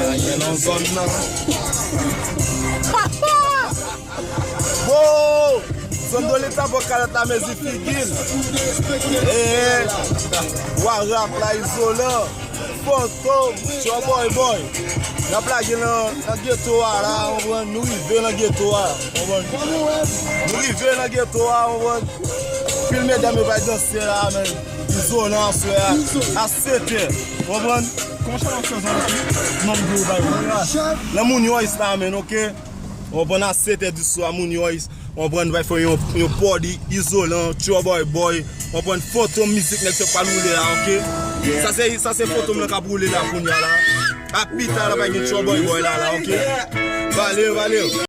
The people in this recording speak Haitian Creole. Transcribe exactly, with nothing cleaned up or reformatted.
Bagay gen nan zòn nan. Bo! Zòn do leta bò kalòt la mezi figi l. Ee, wa rap la izolan. Fantom, Tchòbòy Bòy. N ap lage nan, nan geto a la, konprann? Nou rive nan geto a, konprann? Nou rive nan geto a, konprann? Pil medam yo bay danse la, men. Izolan aswè a, a sèt è, konprann? Kòman sa ap fè zòn nan gwo bay la? Nan Mouniois la, men, oke? Konprann, a sèt è di swa, Mouniois. Konprann, bay fè yon, yon pòdi, izolan, Tchòbòy Bòy. Konprann, Fantom mizik nèg se pral woule la, oke? Sa se, sa se Fantom nan k ap woule la kounye a la. A pita la, bay gen Tchòbòy Bòy la, la, oke? Vale, vale.